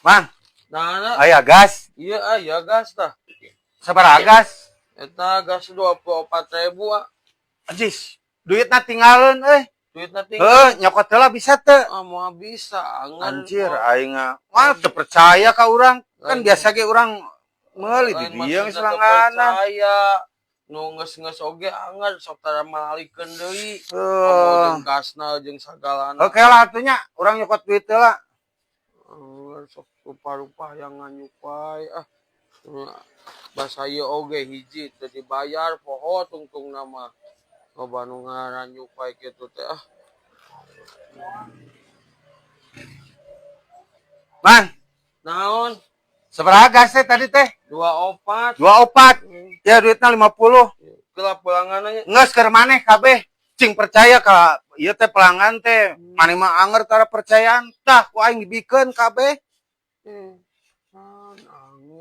Mang, Nah, aya gas. Iya ah, ya gas tah. Sabaraha gas? Eta gas 24.000 ah. Anjis, duitna tinggalin euy. Duitna tinggal. Heuh, nyokot heula bisa teu? Ah, moal bisa angan. Anjir, aing mah teu percaya ka urang. Kan Lain- biasa ge urang meuli di Lain dieu geus maksudna teu langganan. percaya. Nu geus-geus oge angan sok tara malikeun deui. Komo Heuh. jeung gasna jeung sagalana. Oke lah atuh nya, urang nyokot duit heula. Eh, sok rupa-rupa yang nganyupai ah. Basa ieu oge hiji teu dibayar poho tungtung nama. Loba nu ngaranyupai kitu teh ah. Mang, Naon? Sabaraha gas teh tadi teh? 24. 24. Ya duitna 50. Gelap pelangganannya. Geus keur maneh kabeh. Cing percaya ka ieu teh pelanggan teh. Maneh mah anger tara percayaan. Tah ku aing dibikeun kabeh. Eh, kan anger.